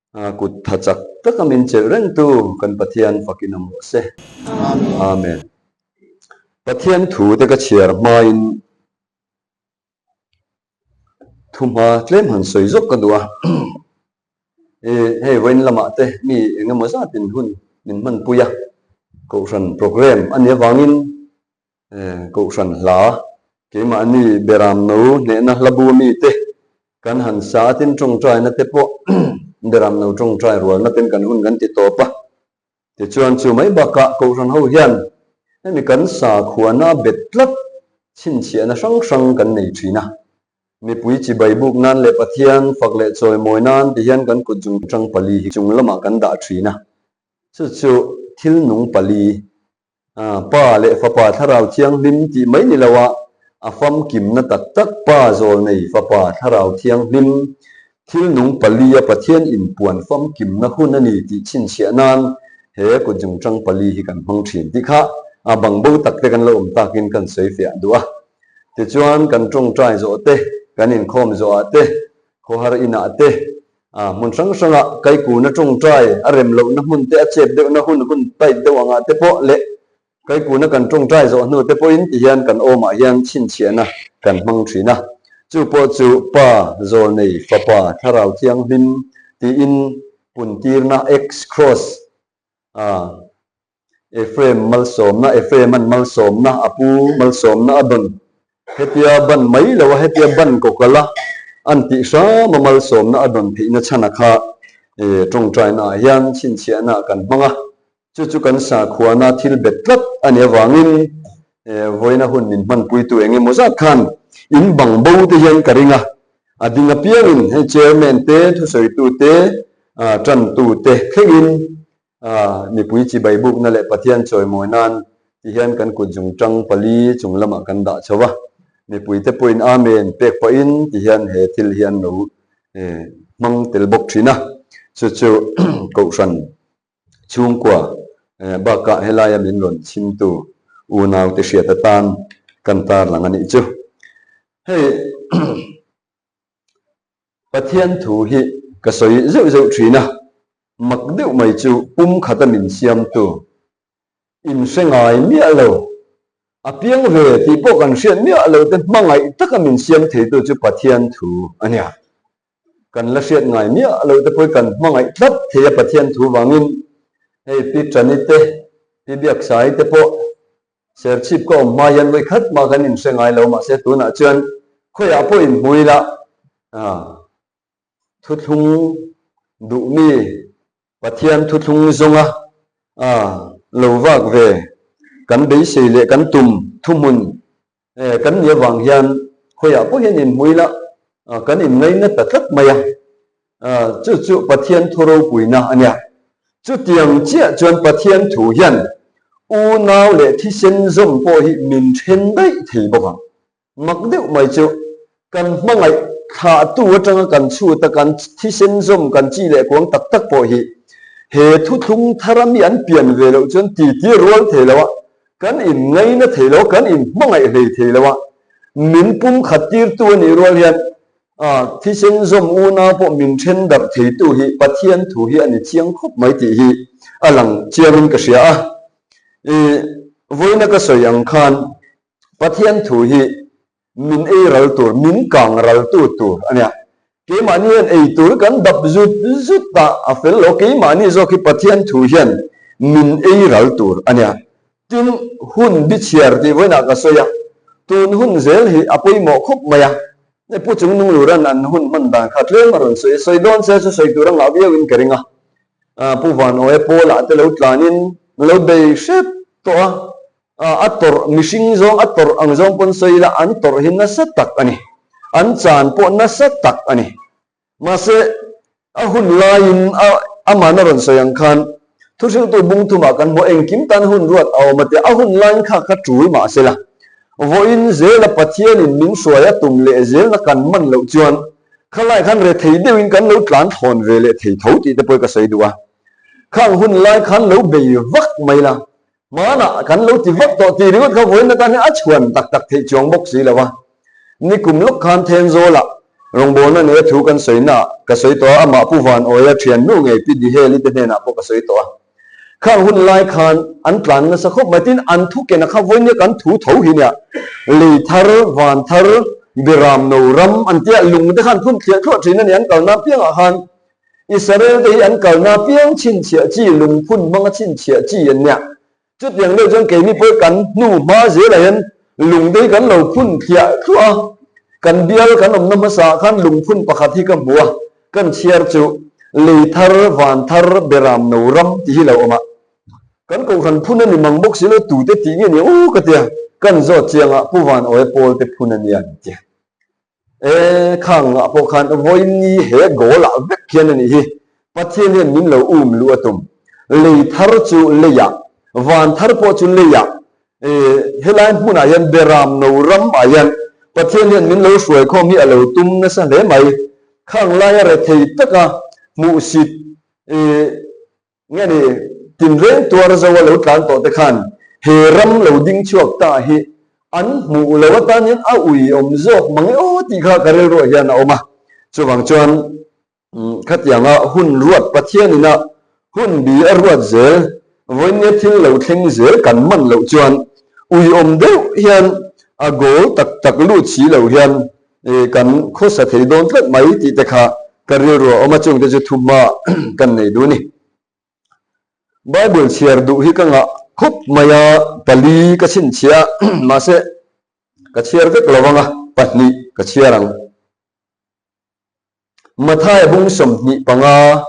Kut tha chak taka min chelh rengtu kan Pathian fakin awm rawh se. Amen. Pathian thu te ka chhiar hmain thuhma tlem han sawi zawk ka duh a. Hei vawiin lamah te mi eng emaw zatin hun min hmanpui a, Kohhran programme a nih avangin Kohhran hla, keimahni Beram no hnehna hla bu mite kan han sa a, tin tawngtaina te pawh Beram no tawngtai rualna ten kan hun kan ti tawp a. Tichuan chu mai bakah Kohhran ho hian hemi kan sakhuana bet tlat chhinchhiahna hrang hrang kan nei thin a. Mipui chibai buk nan leh Pathian fak leh chawimawi nan ti hian kan kut zungtang pali hi chung lamah kan dah thin a. Chu chu thil nung pali Pa leh Fapa Thlarau Thianghlim tih mai ni loa a famkimna tak tak Pa Zawlnei Fapa Thlarau Thianghlim thil nung palia Pathian inpuan famkimna hun a ni tih chhinchhiah nan he kutzungchang pali hi kan hmang thin tih kha a bangbo tak te kan lo awm takin kan sawi fiah duh a. Tichuan kan tawngtai zawh te, kan inkhawm zawhah te, khawhar inah te, A hmun hrang hrangah kaikuna tawngtai a rem lohna hmun te a chep deuhna hun hun tight deuh angah te pawh leh kaikuna kan tawngtai zawh hnu te pawhin ti hian kan awmah hian chhinchhiahna kan hmang thin a. Chu pawh chu Pa, Zawlnei, Fapa, Thlarau Thianghlim tiin puntirna X cross a Ephraim malsawmna, Ephraim-a'n malsawmna, a pu malsawmna a dawn. Hetia ban mai lo a, hetia ban kawkala an tih hram a malsawmna a dawn theihna chhana kha tawngtaina ah hian chhinchhiahna kan hmang a. Chu chu kan sakhuana thil bet tlat a nih avangin vawiina hun min hmanpuitu eng emaw zat khan in bang bo te hian ka ring a. A ding apiangin hei chairman te, thusawitu te, tantu te thlengin Mipui chibai bukna leh Pathian chawimawi nan ti hian kan kut zungtang pali chung lamah kan dah chho a, mipuite pawhin Amen pek pahin ti hian he thil hi an lo hmang tel bawk thin a, chu chu Kohhran chhungkua bakah helaia min rawn chhimtu unaute hriat atan kan tarlang a nih chu. Hei Pathian thu hi ka sawi zeuh zeuh thin a, mak deuh mai chu pum khata min siamtu in hre ngai miah lo, a piang ve tih pawh kan hriat miah lo te hmangaih taka min siam theitu chu Pathian thu a nia. Kan la hriat ngai miah lo te pawh hi kan hmangaih tlat thei a Pathian thu vangin hei Pi Tani te, Pi Biaksai te pawh Serchhip ka awm hma hian vawi khat mah kan inhre ngai lo, mahse tunah chuan khawiah pawh inhmu ila thuthlung duhmi Pathian thuthlung zawnga lo vak ve kan beisei leh kan tum thuhmun kan nih avang hian khawiah pawh hian inhmu ila kan inngaina ta tlat mai a. Chu chu Pathian thu ropuina a nia. Chutiang chiah chuan Pathian thu hian unau leh thisen zawm pawh hi min then daih thei bawk ang. Mak deuh mai chu kan hmangaih thlahtu atanga kan chhut a kan thisen zawm kan chi leh kuang tak tak pawh hi he thuthlung thara mi an pian ve loh chuan titi rual thei lo a, kan inngaina thei lo a, kan inhmangaih hlei thei lo a, min pumkhat tirtu a nih rual hian A thisen zawm unau pawh min then darh theitu hi Pathian thu hi a ni chiang khawp mai tih hi a lang chiangin ka hria a. I vawiina ka sawi ang khan Pathian thu hi min ei ral tur, min kang raltu tur a nia. Keimahni hian ei tur kan dap zut zut a, a fel lo. Keimahni zawk hi Pathian thu hian min ei ral tur a nia. Tin, hun bichhiar tih vawiinah ka sawi a, tun hun zel hi a pawimawh khawp mai a. Hei Pu Chungnunglura'n an hun hman dan kha tlem a rawn sawi a, sawi dawn se chu sawi tur a ngah viauin ka ring a. Pu Vanawi Pawlah te lo tlanin lo bei hrep tawh a, a tawrh mihring zawng a tawrh ang zawng pawn sawi ila an tawrh hi nasa tak a ni, an chan pawh nasa tak a ni. Mahse, a hun laiin a amahna rawn sawi ang khan thuhriltu bung thumah kan hmu engkim tan hun ruat a awm a tia, a hun laiin kha kha tul mahsela, vawiin zela Pathianin min hruai a tum leh zelna kan man loh chuan khalai khan rethei deuhin kan lo tlan thlawn ve leh thei tho tih te pawh ka sawi duh a. Khang hun lai khan lo bei vak mai la, hmanah kan lo ti vak tawh tih ringawt kha vawiin atan hian a chhuan tak tak theih chuang bawk si lo a. Nikum lawk khan Thenzawlah. Rawngbawlna neia thu kan sawi naah ka sawi tawh a, amah Pu Van Awia thian nu ngei Pi Diheli te hnenah pawh ka sawi tawh a. Khang hun lai khan an tlan nasa khawp mai tin an thu kena kha vawinia kan thu tho hi nia lei thar, van thar, beram no ram an tia lung te khan phun thliah thluah thin a ni an kalna piangah khan Israel te hi an kalna piang chhinchhiah chi lungphun hmanga chhinchhiah chi an nia. Chutiang deuh chuan keini pawh kan hnu hma zelah hian lungte hi kan lo phun thliah thluah a, kan bial kan awmna hmasaah khan lungphun pakhat hi ka hmu a, kan chhiar chu lei thar, van thar, beram no ram tih hi lo awm a, kan kohhran phun a ni mang bawk si lo, tute tih nge ni aw ka tia, kan zawt chiang a, Pu Van Awi Pawl te phun a nia an ti. E, khang ngah pawh khan vawiin he goal ah vek hian a nih hi. Pathian hian min lo um luh a tum. Lei thar chu leiah, van thar pawh chu leiah, e, helai hmunah hian Beram no ram ah hian Pathian hian min lo hruaikhawm hi a lo tum nasa hle mai. Khang laia rethei taka hmuhsit, e, Nge ni, tinreng tuar zo a lo tlan tawh te khan he ram lo ding chhuak ta hi an hmuh lo atan hian a ui awm zawk mang e aw tih kha ka rilruah hian a awm a. Chuvang chuan khatianga hun ruat Pathianina hun bi a ruat zel vawinia thil lo thleng zel kan man loh chuan ui awm deuh hian a goal tak tak lut si lo hian kan khawsa thei dawn tlat mai tih te kha ka rilru a awm a, chungte chu thumma kan nei duh a ni. Bible chhiar duh hi ka ngah khawp mai a, pali ka chhinchhiah a, mahse ka chhiar vek lo ang a, pahnih ka chhiar ang. Mathaia bung 25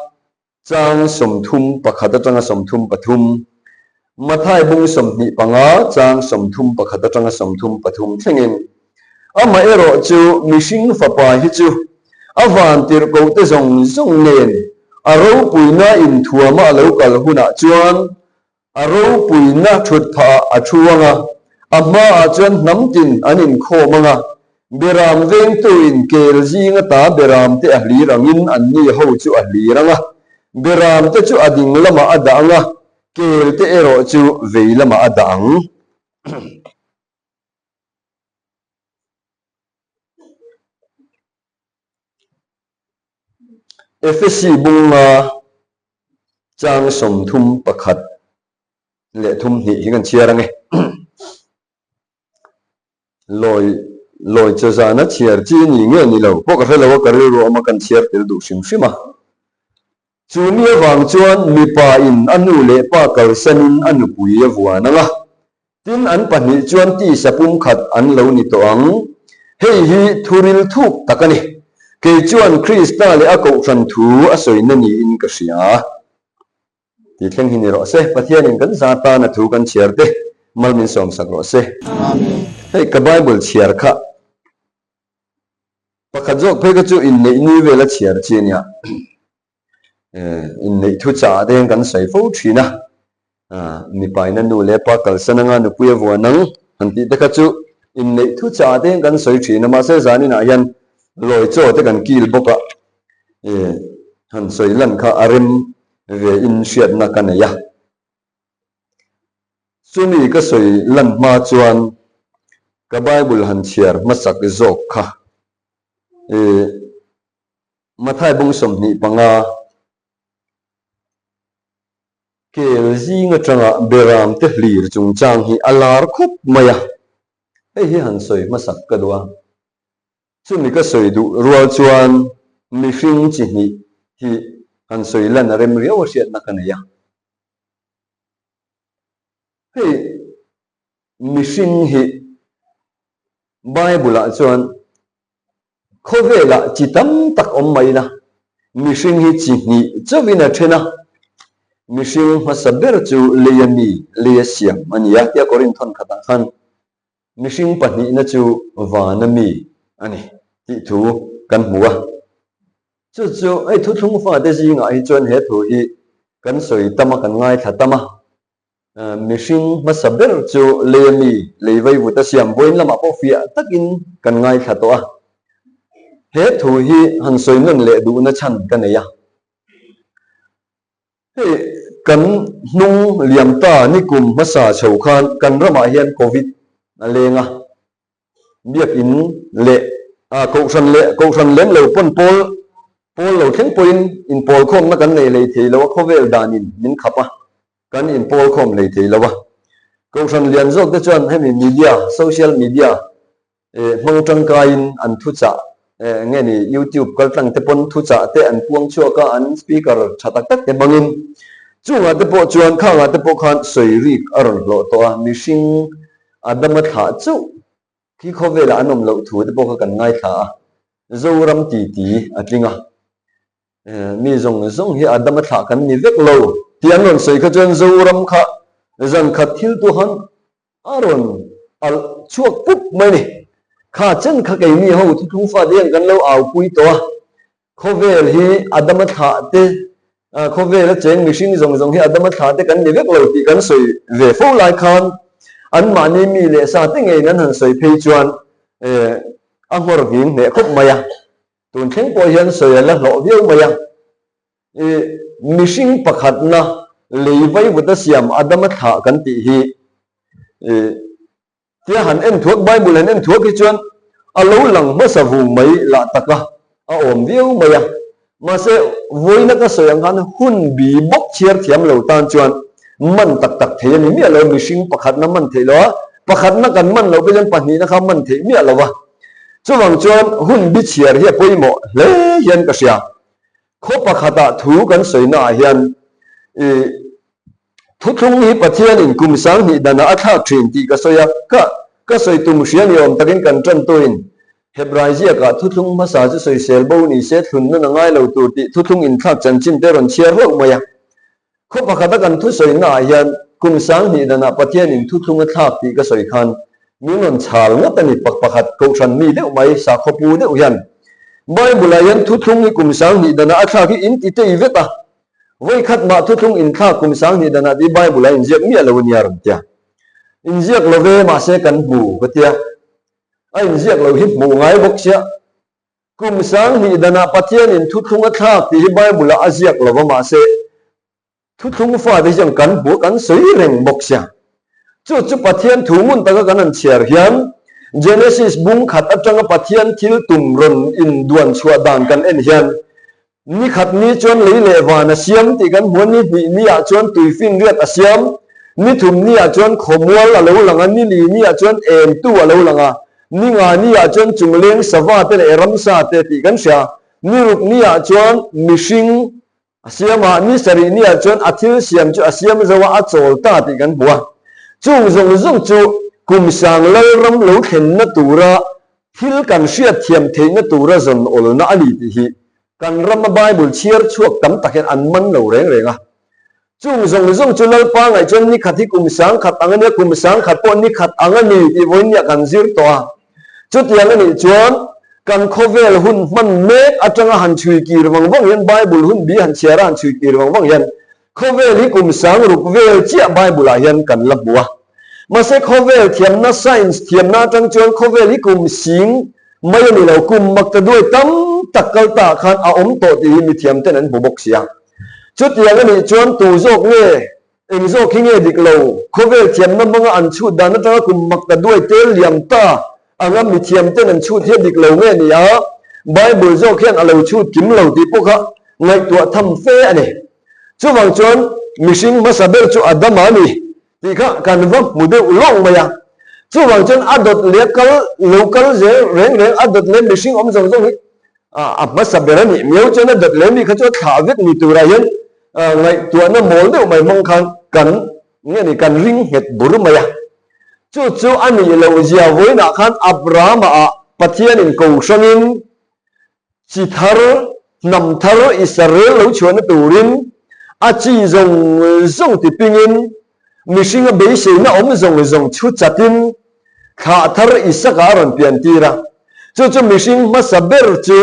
Chang 31 atanga 33, Mathai bung 25 chang 31 atanga 33 thlengin, Amaherawh chu mihring fapa hi chu a vantirhkohte zawng zawng nen a ropuina inthuama a lo kal hunah chuan A ropuina thut phah a thu ang a, a hmaah chuan hnam tin an inkhawm ang a, beram vengtuin kel zing ata beramte a hlir angin anni ho chu a hlir ang a, beramte chu a ding lamah a dah ang a, kelte erawh chu vei lamah a dah ang. Efesi bunga chang 31 leh 32 hi kan chhiar ang e. Lawi lawi che zana chhiar chi ni nge ni lo pawh ka hre lo a, ka rilru awm a kan chhiar tel duh hrim hrim a. Chu mi avang chuan mipa in a nu leh pa kalsanin a nupui a vuan ang a, Tin, an pahnih chuan tisa pumkhat an lo ni tawh ang. Hei hi thuril thuk tak a ni. Kei chuan Krista leh a kohhran thu a sawina niin ka hria. Ti thleng hi ni rawh se. Pathianin kan za tana thu kan chhiar te mal min sawmsak rawh se. Hei ka Bible chhiar kha pakhat zawk phei kha chu inneih ni vela chhiar chi a nia. Inneih thu chah te hian kan sawi fo thin a, mipaina nu leh pa kalsan anga nupui a vuan ang han tih te kha chu inneih thu chah te hian kan sawi thin a, mahse zaninah hian lawi chaw te kan kil bawk a, han sawi lan kha a rem ve in hriatna ka nei a. Chumi ka sawi lan hma chuan ka Bible han chhiar hmasak zawk kha Mathai bung 25, Kel zing atanga beram te hlir chungchang hi a lar khawp mai a, hei hi han sawi hmasak ka duh a. Chumi ka sawi duh rual chuan mihring chi hnih hi han sawi lan a rem riau a hriatna ka nei a. Hei mihring hi Bible-ah chuan Khawvelah chi tam tak awm mai ila, mihring hi chi hnih chauhin a then a, mihring hmasa ber chu leia mi, leia siam a ni a, tia Korinth thawn khatah khan mihring pahnihna chu vana mi a ni tih thu kan hmu a. Chu chu hei thuthlung fate zingah hi chuan he thu hi kan sawi tam a, kan ngaithla tam a. Mihring hmasa ber chu lei ami lei vaivut a siam vawiin lamah pawh fiah takin kan ngaithla tawh a. He thu hi han sawi nawn leh duhna chhan ka nei a. Hei kan hnung liam ta nikum hmasa chho khan kan ramah hian Covid a leng a, biakin leh. Kohhran leh kohhran lem lo pawn pawl pawl lo thleng pawhin inpawl khawmna kan nei hlei thei lo a, khawvel danin min khap a, kan inpawl khawm hlei thei lo a. Kohhran lian zawk te chuan hemi media, social media, hmang tangkaiin an thuchah nge ni YouTube kaltlang te pawn thuchah te an puang chhuak a, an speaker tha tak tak te hmangin chungah te pawh chuan khangah te pawh khan sawi rik a rawn hlawh tawh a, mihring a dama thlah chauh Khi khawvelah an awm loh thu te pawh kha kan ngaithla a, Zoram titi a tling a, mi zawng zawng hi Adama thlah kan ni vek lo tih an rawn sawi kha chuan Zoram kha zan khat thil tu han a rawn alh chhuak pup mai a ni. Kha chen kha keini ho thuthlung fate hian kan lo aupui tawh a, Khawvel hi Adama thlah te, khawvela cheng mihring zawng zawng hi Adama thlah te kan ni vek lo tih kan sawi ve fo lai khan anmahni mi leh sa te ngeiin an han sawi phei chuan a nghawr nghing hneh khawp mai a. Tun thleng pawh hian sawi a la hlawh viau mai a. Mihring pakhatna lei vaivuta siam Adama thlah kan tih hi Tia han en thuak, Bible han en thuak hi chuan a lo lang hmasa vung mai lah taka a awm viau mai a. Mahse, vawiina ka sawi ang khan hun bi bawk chhiar thiam lo tan chuan man tak tak thei a ni miah lo, mihring pakhatna man theih lo a, pakhatna kan man loh pawh hian pahnihna kha man theih miah lo a. Chuvang chuan hun bi chhiar hi a pawimawh hle hian ka hria. Khaw pakhatah thu kan sawinaah hian i. Thuthlung hi Pathianin kum sanghnih danah a thlak thin tih ka sawi a, ka ka sawi tum hria ni awm takin kan tantuin Hebrai ziakah thuthlung hmasa chu sawisel bo ni se thlun nun a ngai lo tur tih thuthlung inthlak chanchin te rawn chhiar hlauh mai a. Khaw pakhata kan thusawi naah hian kum sanghnih danah Pathianin thuthlung a thlak tih ka sawi khan min rawn chhal ngawt a ni pak pakhat kohhran mi deuh mai sakhaw pu deuh hian Bible-ah hian thuthlung hi kum sanghnih danah a thlak hi in ti tei vet a. Vawikhat mah thuthlung inthlak kum sanghnih danah tih Bible a inziak miah lo a nia rawn tia. Inziak lo ve mahse kan hmu ka tia. A inziak lo hi hmuh ngai bawk sia. Kum sanghnih danah Pathianin thuthlung a thlak tih hi Bible ah a ziak lo va mahse thuthlung fate hian kan hmu kan sawi reng bawk sia. Chu chu Pathian thu ngun taka kan han chhiar hian Genesis bung khat atanga Pathian thil tum rawn induan chhuah dan kan en hian Ni khat ni chuan lei leh van a siam tih kan hmu a, ni hnih ni ah chuan tuifin riat a siam, ni thum ni ah chuan khawmual a lo lang a, ni li ni ah chuan em tu a lo lang a, ni nga ni ah chuan chungleng sava te leh ramsa te tih kan hria, ni ruk ni ah chuan mihring a siam a, ni sarih ni ah chuan a thil siam chu a siam zo a, a chawl ta tih kan hmu a. Chung zawng zawng chu kum sang lalram lo thlenna tura Thil kan hriatthiam theihna tura zawn awlna a ni tih hi kan rama Bible chhiar chhuak tam tak hian an man lo reng reng a. Chung zawng zawng chu Lalpa ngaih chuan ni khat hi kum sangkhat ang a nia, kum sangkhat pawh ni khat ang a ni tih vawinia kan zir tawh a. Chutiang a nih chuan kan khawvel hun hman mek atanga han chhui kir vang vang hian Bible hun bi han chhiar a han chhui kir vang vang hian Khawvel hi kum sang ruk vel chiah Bible ah hian kan la hmu a. Mahse khawvel thiamna, science thiamna atang chuan khawvel hi kum sing mai a ni lo, kum mak ta duai tam tak kal ta ah khan a awm tawh tih hi mithiam ten an hmu bawk si a. Chutiang a nih chuan tu zawk nge, eng zawk hi nge dik lo, khawvel thiamna hmanga an chhut dan atanga kum mak ta duai tel liam ta anga mithiam ten an chhut hi a dik lo nge ni a, Bible zawk hian a lo chhut kim lo tih pawh kha ngaihtuah tham fe a ni. Chuvang chuan mihring hmasa ber chu Adama a ni tih kha kan va hmu deuh lawng mai a. Chuvang chuan a dawt leh kal lo kal zel reng reng a dawt leh mihring awm zawng zawng hi a hmasa ber a nih miau chuan a dawt leh mi kha chu a thlah vek ni turah hian ngaihtuahna mawl deuh mai hmang khan kan nge ni kan ring nghet bur mai a. Chu chu a nih loh zia vawiinah khan Abrahama ah Pathianin ko hrangin Chi thar, hnam thar Israel lo chhuahna turin a chi zawng zawng ti pingin, mihringa beiseina awm zawng zawng chhu chatin thlah thar Isaka a rawn pian tir a. Chu chu mihring hmasa ber chu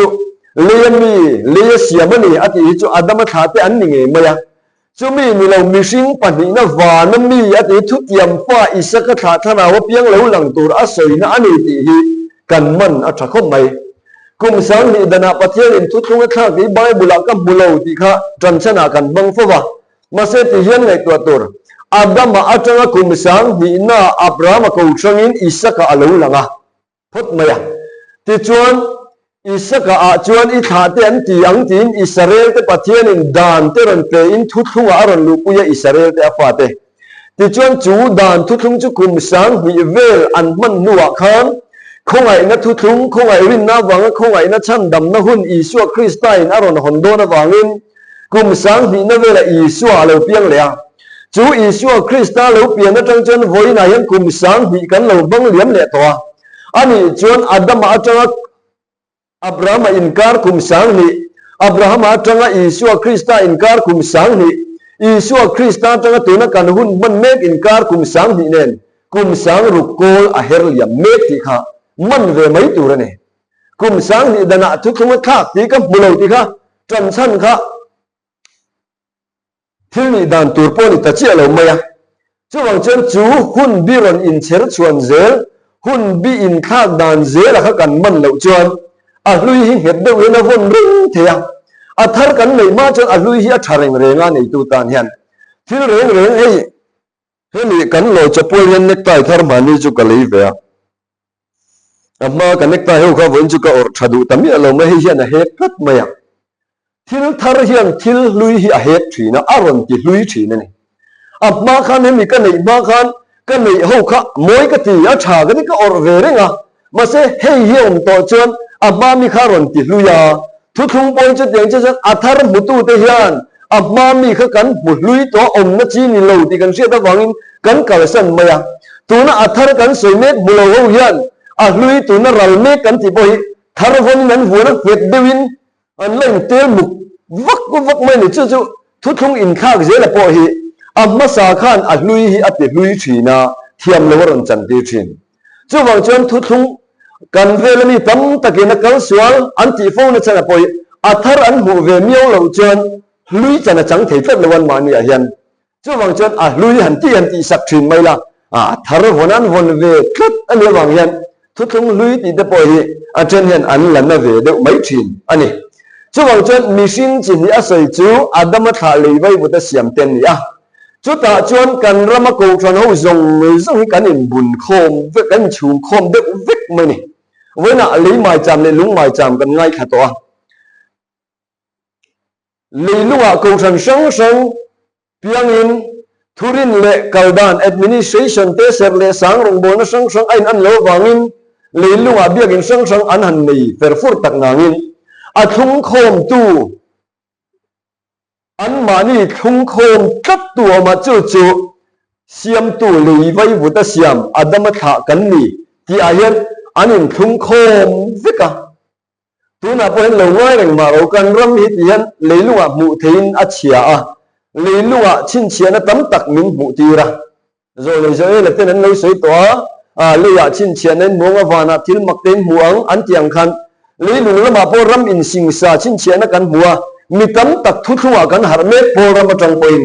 leia mi, leia siam a ni a tih hi chu Adama thlah te an ni ngei mai a. Chumi ni lo mihring pahnihna vana mi a tih thutiam fa Isaka thlah thlarau apiang lo lang tur a sawina a ni tih hi kan man a tha khawp mai. Kum sanghnih danah Pathianin thuthlung a thlak tih Bible-ah ka hmu lo tih kha ṭanchhanah kan hmang fo va. Mahse ti hian ngaihtuah tur, Adama aṭanga kum sanghnihnaah Abrahama ko hrangin Isaka a lo lang a phawt mai a. Tichuan. Isaka ah chuan i thlah te an ti ang tiin Israel te Pathianin dan te rawn pe in thuthlungah a rawn luhpui a Israel te a fate. Tichuan chu dan thuthlung chu kum 2000 vel an hman hnuah khan khawngaihna thuthlung, khawngaih rinna avanga khawngaihna chhandamna hun Isua Krista in a rawn hawn dawn avangin kum 2000 na velah Isua a lo piang leh a. Chu Isua Krista lo pian atang chuan vawiinah hian kum 2000 kan lo hmang liam leh tawh a. Anih chuan Adama atanga Abrahama inkar kum 2000, Abrahama atanga Isua Krista inkar kum 2000, Isua Krista atanga tuna kan hun hman mek inkar kum 2000 nen kum 6000 kawl a her liam mek tih kha man ve mai tur a ni. Kum 2000 danah thuthlung a thlak tih ka hmu lo tih kha ṭanchhan kha Thil nih dan tur pawh ni ta chiah lo mai a. Chuvang chuan chu hun bi rawn inchher chhuan zel, hun bi inthlak dan zela kha kan man loh chuan a hlui hi nghet deuh hian a vawn reng thei a. A thar kan neih hma chuan a hlui hi a tha reng reng a neitu tan hian thil reng reng hei hemi kan lawi chawpual hian necktie thar hmani chu ka lei ve a. A hma ka necktie ho kha vawiin chu ka awrh tha duh ta miah lo mai, hei hian a hek tlat mai a. Thil thar hian thil hlui hi a hek thin a, a rawn ti hlui thin a ni. A hma khan hemi ka neih hma khan ka neih ho kha mawi ka ti, a tha ka ti ka awrh ve reng a, mahse hei hi a awm tawh chuan a hma mi kha a rawn ti hlui a. Thuthlung pawhin chutiang che chuan a thar hmutute hian a hma mi kha kan hmu hlui tawh a awmna chi ni lo tih kan hriat avangin kan kalsan mai a. Tuna a thar kan sawi mek hmu lo ho hian a hlui tuna ral mek kan tih pawh hi thar vawnin an vuan a nghet deuhin an la intel muk vak vak mai a ni. Chu chu thuthlung inthlak zela pawh hi a hmasa khan a hlui hi a ti hlui thin a, thiam lo a rawn chantir thin. Chuvang chuan thuthlung kan vela mi tam takin a kal sual an tih fo na chhan a pawh hi a thar an hmuh ve miau loh chuan hlui chan a chang thei tlat lo an mahni ah hian. Chuvang chuan a hlui han tih han tih sak thin mai la, a thar vawn an vawn ve tlat a nih avang hian thuthlung hlui tih te pawh hi a then hian an la na ve deuh mai thin a ni. Chuvang chuan mihring chi hnih a sawi chu Adama thlah lei vaivut a siam te an ni a. Chutah chuan kan rama kohhran ho zawng zawng hi kan inbun khawm vek, kan inchhung khawm deuh vek mai a ni. Vawiinah lei maicham leh lung maicham kan ngaithla tawh a. Leilungah kohhran hrang hrang piangin thurin leh kaldan, administration, te serh leh sang rawngbawlna hrang hrang a in an lo avangin leilungah biakin hrang hrang an han nei fer fur tak nangin a thlung khawmtu Anmahni thlungkhawm tlat tu awmah chu chu siamtu lei vaivuta siam Adama thlah kan ni tih ah hian an inthlungkhawm vek a. Tunah pawh hian lo ngai reng mah ro kan ram hi ti hian leilungah hmuh theihin a chhia a, leilungah chhinchhiahna tam tak min hmuh tir a. Zawlei Joela ten an lo sawi tawh a, a leiah chhinchhiahna in hmuang a, vanah thil mak te in hmu ang an tih ang khan leilung lamah pawh ram insingsa chhinchhiahna kan hmu a, mi tam tak thuthlungah kan harh mek pawl ram atang pawhin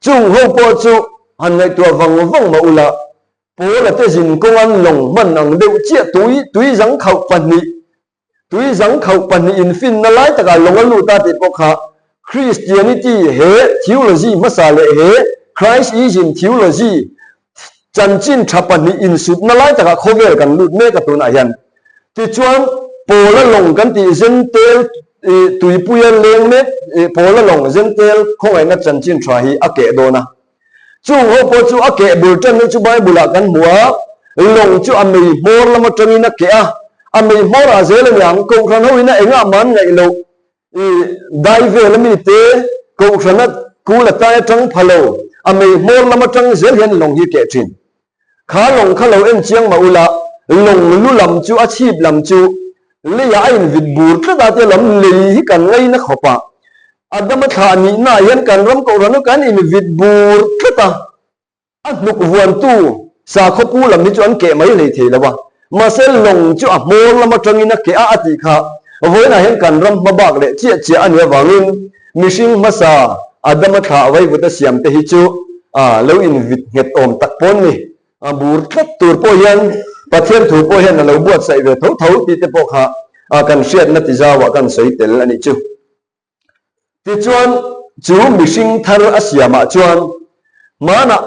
chung ho pawh chu han ngaihtuah vang vang mah ula, Paula te zinkawng an lawng hman ang deuh chiah tui tui zangkhauh pahnih Tui zangkhauh pahnih infinna lai takah lawng a lut a tih pawh kha Christianity he theology hmasa leh he Christism theology chanchin tha pahnih insutna lai takah khawvel kan lut mek a tunah hian. Tichuan Paula lawng kan tih Zentel tuipuia leng mek Paula lawng Zentel khawngaihna chanchin tha hi a keh dawn a. Chung ho pawh chu a keh bul ṭanna chu Bible-ah kan hmu a, lawng chu a mei hmawr lam aṭangin a keh a, a mei hmawrah zel a niang, kohhran hoin a engah mah an ngaih loh, i dai vel ami te kohhrana kul a tai aṭang pha lo, a mei hmawr lam aṭang zel hian lawng hi keh ṭhin. Kha lawng kha lo en chiang mah ula, lawng lu lam chu a chhip lam chu leiah a invit bur tlat a tia lam lei hi kan ngaina khawp a, Adama thlah nihnaah hian kan ram kohhran chu kan invit bur tlat a, a hnuk vuantu sakhaw pu lam hi chu an keh mai hlei thei lo a, mahse lawng chu a hmawr lam atangin a keh a a tih kha vawiinah hian kan ram hma bak leh chiah chiah a nih avangin mihring hmasa Adama thlah vaivuta siam te hi chu lo invit nghet awm tak pawn ni. A bur tlat tur pawh hian Pathian thu pawh hian a lo buatsaih ve tho tho tih te pawh kha kan hriatna ti zauah kan sawi tel a nih chu. Tichuan, chu mihring thar a siamah chuan hmanah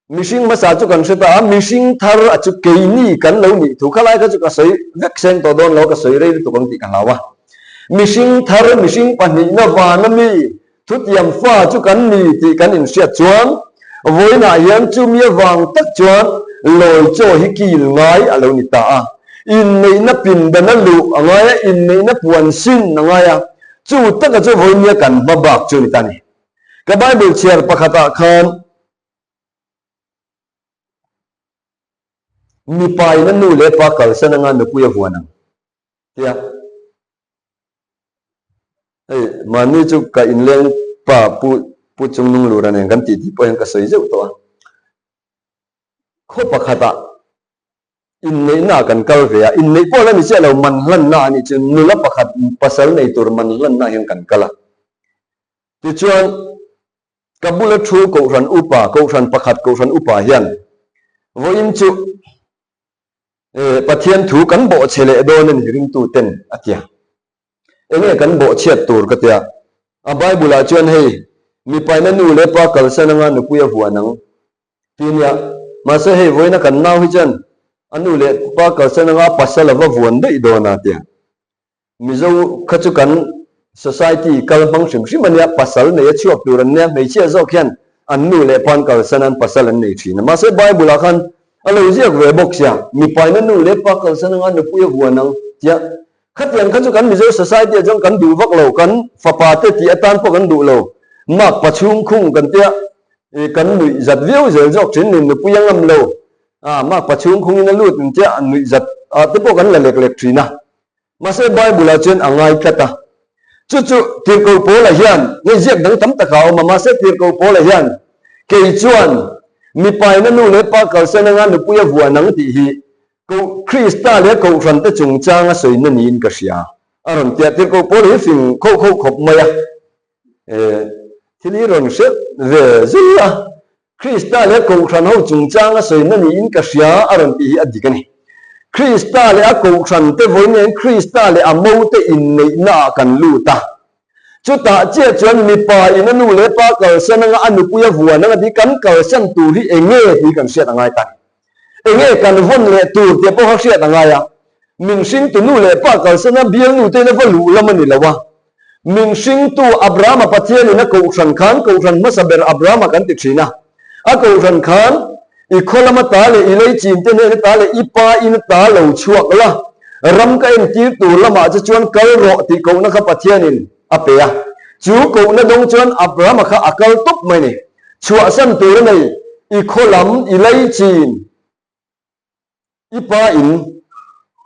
Mihring hmasa chu kan hre ta a, mihring thar a chu keini kan lo nih thu kha lai kha chu ka sawi vek seng tawh dawn lo, ka sawi rei lutuk ang tih ka hlau a. Mihring thar, mihring pahnihna vana mi thutiam fa chu kan ni tih kan inhriat chuan vawiinah hian chumi avang tak chuan lawi chaw hi kil ngai a lo ni ta a. Inneihna pindan a luh a ngai a, inneihna puan sin a ngai a, chu taka chu vawinia kan hma bak chu a ni ta a ni. Ka Bible chhiar pakhatah khan mipa in a nu leh pa kalsan anga nupui a vuan ang tia hei mahni chu ka inleng pa pu pu chungnung lura nen kan titi pawh hian ka sawi zeuh tawh a khaw pakhatah inneihna ah kan kal ve a inneih pawh la ni chiah lo man hlanna a nih chu nula pakhat pasal nei tur man hlanna hian kan kal a tichuan Ka bula thu Kohhran Upa, Kohhran pakhat Kohhran Upa hian vawiin chu Pathian thu kan bawhchhe leh dawn a ni ringtu ten a tia. Enge kan bawhchhiat tur ka tia. A Bible ah chuan hei mipaina nu leh pa kalsan anga nupui a huan ang ti nia. Mahse hei vawiina kan nau hi chuan a nu leh pa kalsan anga pasal a va vuan daih dawn a tia. Mizo kha chu kan society kal hmang hrim hrim a nia, pasal nei a chhuak tur an nia, hmeichhia zawk hian an nu leh pa an kalsan a, an pasal an nei thin a. Mahse Bible ah khan a lo ziak ve bawk sia, mipaina nu leh pa kalsan anga nupui a huan ang tia. Khatiang kha chu kan Mizo society ah chuan kan duh vak lo, kan fapa te tih atan pawh kan duh lo, mak pa chhung khung kan tia, kan nuih zat viau zel zawk thin ni, nupui a ngam lo, mak pa chhung khungin a lut ang tia nuih zat ah te pawh kan la lek lek thin a. Mahse Bible-ah chuan a ngai tlat a. Chu chu Tirhkoh Paula hian, hei ziak dang tam takah a awm a, mahse Tirhkoh Paula hian, Kei chuan mipaina nu leh pa kalsan anga nupui a vuan ang tih hi Koh Krista leh Kohhrante chungchang a sawina niin ka hria, a rawn ti a. Tirhkoh Paula hi fing khoh khoh khawp mai a, thil hi rawn hre ve zul a. Krista leh Kohhran ho chungchang a sawina niin ka hria a rawn tih hi a dik a ni. Krista leh a Kohhran te vawiin hian Krista leh a mo te inneihna ah kan lut a. Chutah chiah chuan mipa in a nu leh pa kalsan anga a nupui a vuan anga tih kan kalsan tur hi enge tih kan hriat a ngai ta a ni. Enge kan vawn leh tur tih pawh kha hriat a ngai a. Min hringtu nu leh pa kalsan a bialnu te in a va luh lam a ni lo a. Min hringtu Abrahama Pathianin a kohhran khan kohhran hmasa ber Abrahama kan ti thin a. A kohhran khan i khaw lama ta leh i lei chin te hnena ta leh i pa ina ta lo chhuak la, ram ka entir tur lamah che chuan kal rawh tih kohna kha Pathianin a pe a. Chu kohna dawng chuan Abrahama kha a kal tawp mai ni. Chhuahsan tur a nei, i khaw lam, i lei chin, I pa in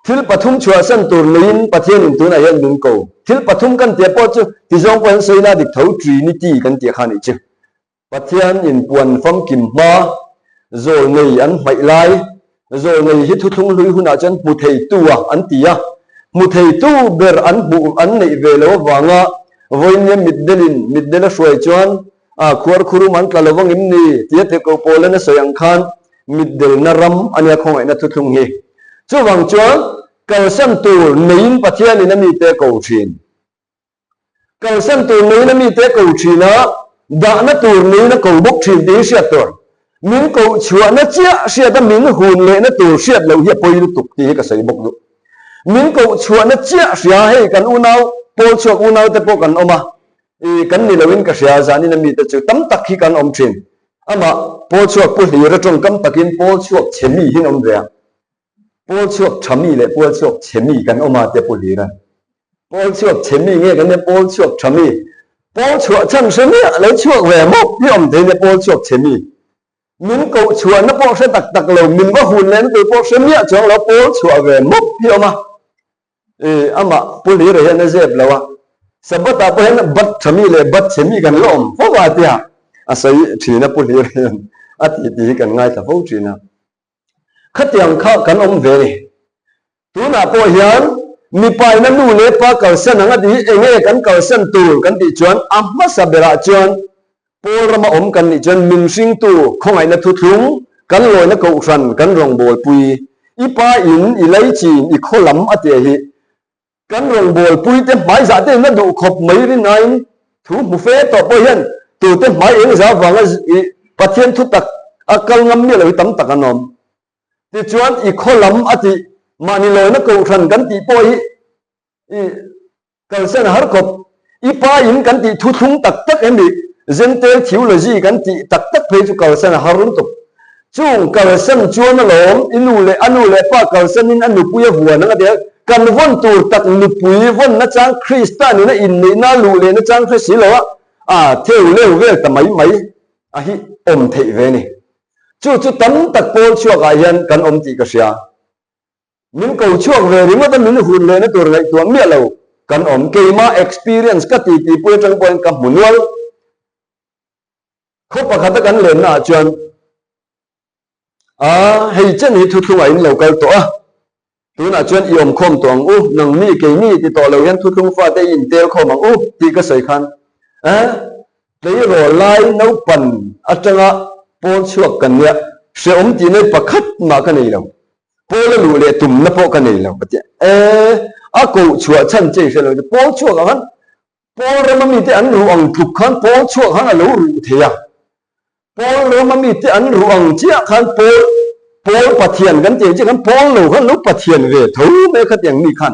thil pathum chhuahsan tur neiin Pathianin tunah hian min ko. Thil pathum kan tia pawh chu tizawng pawh hian sawina dik tho Trinity kan tih kha nih chu. Pathian in puan famkim hma zawl nei an hmaih lai, zawl nei hi thuthlung hlui hunah chuan hmu theitu a an ti a, hmu theitu ber an hmuh an neih ve lo avanga vawinia mitdelin mitdel a hruai chuan a khuar khurum an tla lo vangim ni tia tirhkoh Paulan a sawi ang khan Mitdelna ram a nia khawngaihna thuthlung hi. Chuvang chuan kalsan tur neiin Pathianin a mite a ko thin. Kalsan tur neiin a mite a ko thin a, dahna tur neiin a ko bawk thin tih hi hriat tur. Min koh chhuahna chiah hriat a min hun lehna tur hriat loh hi a pawi lutuk tih hi ka sawi bawk duh. Min koh chhuahna chiah hria hei kan unau pawl chhuak unau te pawh kan awm a, i kan ni loin ka hria zanin a mite chu tam tak hi kan awm thin. Amah pawl chhuak pu hlir a tawngkam takin pawl chhuak chhe mi hi an awm ve a. Pawl chhuak tha mi leh pawl chhuak chhe mi kan awm a tia pu hlir a. Pawl chhuak chhe mi nge kan nia pawl chhuak tha mi. Pawl chhuah chhan hre miah lo chhuak ve mawp hi awm thei nia pawl chhuak chhe mi. Min koh chhuahna pawh hre tak tak lo, min va hun lehna tur pawh hre miah chuang lo pawl chhuah ve mawp hi awm a. I amah Pu Hlira hian a zep lo a, Sabbath ah pawh hian bat tha mi leh bat chhe mi kan la awm fo a tia a sawi thin a Pu Hlira hian a tih tih hi kan ngaithla fo thin a. Khatiang kha kan awm ve ni. Tunah pawh hian mipaina nu leh pa kalsan ang a tih hi enge kan kalsan tur kan tih chuan a hmasa berah chuan Pawl rama awm kan nih chuan min hringtu khawngaihna thuthlung, kan lawina kohhran, kan rawngbawlpui, i pa in, i leichin, i khaw lam a tia hi kan rawngbawlpui te hmaizah te in a duh khawp mai rinaiin thu hmu fe tawh pawh hian tute hmai eng za vanga i Pathian thutak A kal ngam miah lo hi tam tak an awm. Tichuan i khaw lam a tih mahni lawina kohhran kan tih pawh hi i kalsan har khawp. I pa in kan tih thuthlung tak tak em i Gentile theology kan tih tak tak phei chu kalsan a har lutuk. Chung kalsan chuan alawm i nu leh a nu leh pa kalsanin a nupui a vuan ang a ti a, kan vawn tur tak nupui vawnna chang Krista nena inneihna luh lehna chang hre si lo a, a theu leu vel ta mai mai a hi awm theih ve ni. Chu chu tam tak pawl chhuakah hian kan awm tih ka hria. Min ko chhuak ve ringawt a min hun lehna tur ngaihtuah miah lo kan awm. Keimah experience ka ti tih pui atang pawhin ka hmu nual. Khaw pakhata kan lenna ah chuan a hei chen hi thuthlungah in lo kal tawh a, tunah chuan i awmkhawm tawh ang u, nangni keini ti tawh lo hian thuthlung fate i intel khawm ang u tih ka sawi khan a tleirawl lai naupan atanga pawl chhuak kan nia hrehawm tih nei pakhat mah ka nei lo. Pawl a luh leh tumna pawh ka nei lo ka ti a. E, a koh chhuah chhan che i hre lo che. Pawl chhuak ang khan Pawl rama mite an ruh ang tluk khan pawl chhuak khan a lo ruh thei a. Pawl rama mite an ruh ang chiah khan pawl pawl Pathian kan tih ang chiah khan pawl lo khan lo Pathian ve tho mai khatiang mi khan.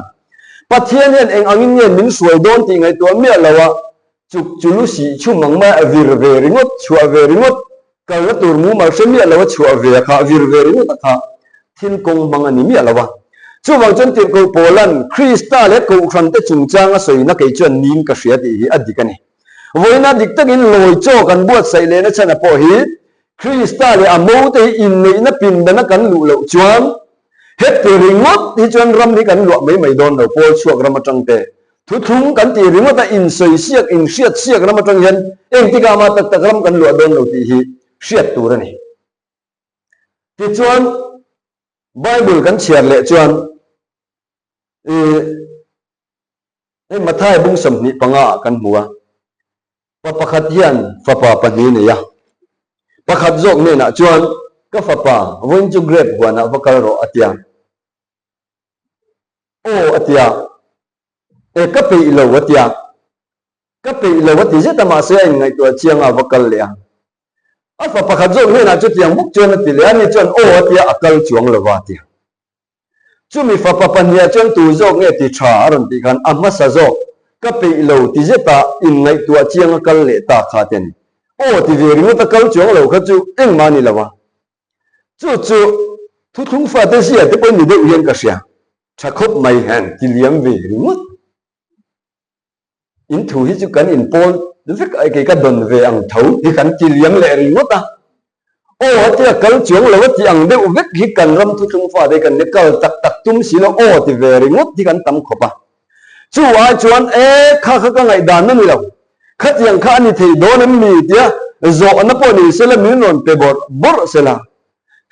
Pathian hian eng angin nge min hruai dawn tih ngaihtuah miah lo a, Chuk chu lu sih chhum ang mai a vir ve ringawt, chhuah ve ringawt, kalna tur mumal hre miah lo a chhuah ve a kha, vir ve ringawt a kha thil kawng hmang a ni miah lo a. Chuvang chuan Tirhkoh Paula'n Krista leh Kohhrante chungchang a sawina kei chuan nin ka hria tih hi a dik a ni. Vawiina dik takin lawi chaw kan buatsaih lehna chhan a pawh hi Krista leh a mote hi inneihna pindana kan luh loh chuan heti ringawt hi chuan ram hi kan luah mai mai dawn lo, Paul chhuak ram atang te Thuthlung kan tih ringawt a insawi siak, inhriat siak ram atang hian engtikah mah tak tak ram kan luah dawn lo tih hi hriat tur a ni. Tichuan, Bible kan chhiar leh chuan ih hei Mathai bung 25 ah kan hmu a, pa pakhat hian fapa pahnih nei a, pakhat zawk hnenah chuan ka fapa vawiin chu grape huanah va kal rawh a tia. Aw a tia, e ka peih lo a tia, ka peih lo a ti zet a mahse a inngaihtuah chiang a va kal leh a. A fa pakhat zawk hnenah chutiang bawk chuan a ti leh a, ani chuan aw a tia a kal chuang lo va a tia. Chumi fapa pahniha chuan tu zawk nge ti tha a rawn tih khan a hmasa zawk ka peih lo ti zet a inngaihtuah chiang a kal leh ta kha te a ni. Aw ti ve ringawt a kal chuang lo kha chu engmah a ni lo a. Chu chu thuthlung fate zia te pawhin ni deuh hian ka hria. Tha khawp mai hian ti liam ve ringawt. In thu hi chu kan inpawl vek a, kei ka dawn ve ang tho hi kan ti liam leh ringawt a. Aw a tia kal chuang lo a ti ang deuh vek hi kan ram thuthlung fate kan nia kal tak tak tum si lo aw ti ve ringawt hi kan tam khawp a. Chu ai chuan e kha kha ka ngaihdan a ni lo. Khatiang kha a ni thei dawn em ni tia zawhna pawh ni sela min rawn pe bawrh bawrh sela.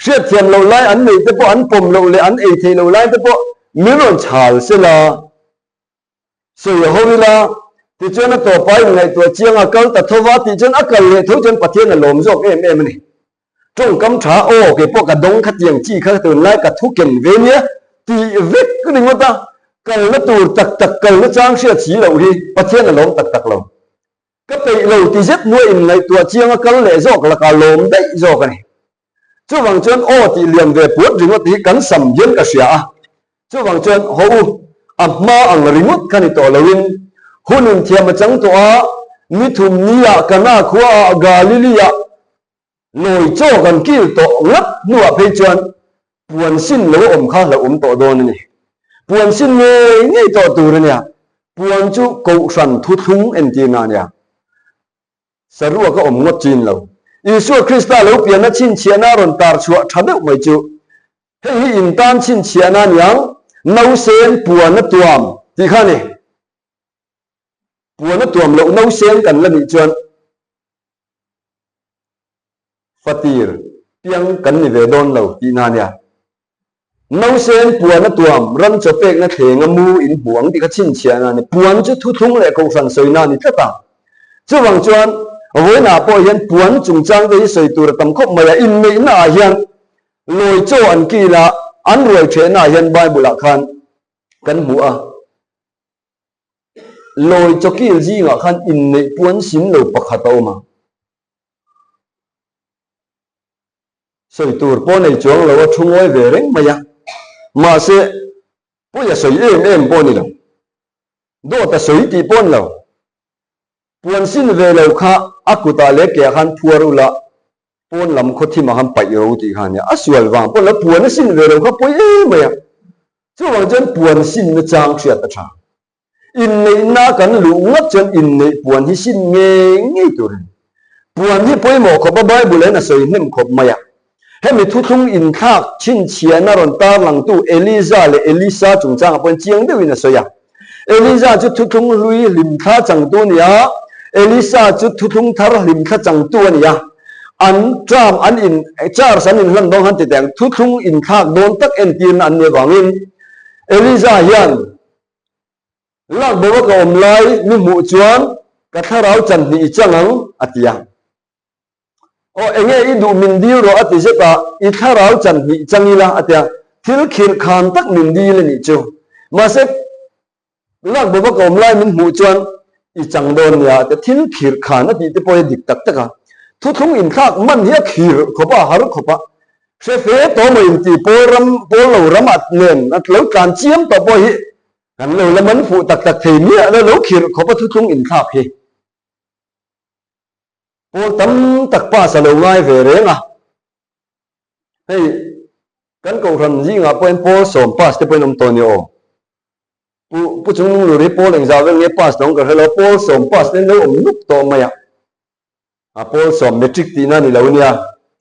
Hriatthiam loh lai an neih te pawh an pawm loh leh an ei theih loh lai te pawh min rawn chhal sela. Sawi a ho ila tichuan a tawpa inngaihtuah chiang a kal ta tho va tih chuan a kal leh tho chuan Pathian a lawm zawk em em a ni. Tawngkam tha aw kei pawh ka dawng khatiang chi kha tunlai ka thu ken ve nia tih vek ringawt a, kalna tur tak tak kalna chang hriat si loh hi Pathian a lawm tak tak lo. Ka peih lo ti zet hnuai inngaihtuah chiang a kal leh zawk lakah lawm daih zawk a ni. Chuvang chuan aw tih liam ve puat ringawt hi kan sam hian ka hria a, chuvang chuan haw u, a hma ang ringawt kha ni tawh loin hun inthiam a chang tawh a, ni thum niah Kana khuaah Galilee-ah Lawi chaw kan kil tawh ngat hnuah phei chuan puan sin lo awm kha hlauh awm tawh dawn a ni. Puan sin ngei ngei tawh tur a nia. Puan chu kohhran thuthlung entirna a nia. Saruak a awm ngawt chin lo. Isua Krista lo pianna chhinchhiahna a rawn tar chhuah tha deuh mai chu hei hi in tan chhinchhiahna a niang, nausen puan a tuam tih kha a ni. Puan a tuam loh nausen kan la nih chuan Fatir piang kan ni ve dawn lo tih na nia. Nausen puan a tuam, ram chaw pekna thleng a mu in hmu ang tih kha chhinchhiah na a ni. Puan chu thuthlung leh kohhran sawi na a ni tlat a. Chuvang chuan vawiinah pawh hian puan chungchang te hi sawi tur a tam khawp mai a. Inneihna ah hian lawi chaw an kil a, an ruai thehna ah hian Bible ah khan kan hmu a. Lawi chawkil zingah khan inneih puan sin lo pakhat a awm a. Sawi tur pawh nei chuang lo a thu ngawi ve reng mai a, mahse pawi a sawi em em pawh a ni lo. Dawt a sawi tih pawh a ni lo. Puan sin ve lo kha a kutah leh keah khan phuar ula, pawn lam khaw thimah khan paih ro tih kha a nia. A sual vang pawn lo puan a sin ve lo kha pawi em mai a. Chuvang chuan puan sinna chang hriat a tha. Inneihna kan luh ngawt chuan inneih puan hi sin ngei ngei tur a ni. Puan hi pawimawh khawp a Bible hian a sawi hnem khawp mai a. Hemi thuthlung inthlak chhinchhiahna rawn tarlangtu Eliza leh Elisa chungchangah pawhin chiang deuhin a sawi a. Eliza chu thuthlung hlui hlimthla changtu a ni a, Elisa chu thuthlung thar hlimthla changtu a ni a. An term an in church an inhlan dawn khan ti teh ang, thuthlung inthlak dawn tak entirna an nih avangin Eliza hian Lak bo a ka awm lai mi hmuh chuan ka thlarau chan hnih i chang ang, a ti a. Aw, enge i duh min dil rawh a ti zet a, i thlarau chan hnih chang ila, a ti a. Thil khirh khan tak min dil a nih chu. Mahse, lak bo a ka awm lai min hmuh chuan i chang dawn nia, a ti a. Thil khirh khan a tih te pawh hi a dik tak tak a. Thuthlung inthlak man hi a khirh khawp a, a har khawp a. Hre fe tawh maw inti pawl ram, pawl lo ram at nen a lo tlan chiam tawh pawh hi Kan lo la man fuh tak tak thei miah lo lo khirh khawp a thuthlung inthlak hi. Pawl tam tak pass a lo ngai ve reng a. Hei kan kohhran zingah pawhin pawl sawm pass te pawhin awm tawh ni aw. Pu Pu Chungnunglur hi pawl engzah vel nge pass tawh ang ka hre lo, pawl sawm pass te an lo awm nuk tawh mai a. A pawl sawm matric tihna ni lo nia,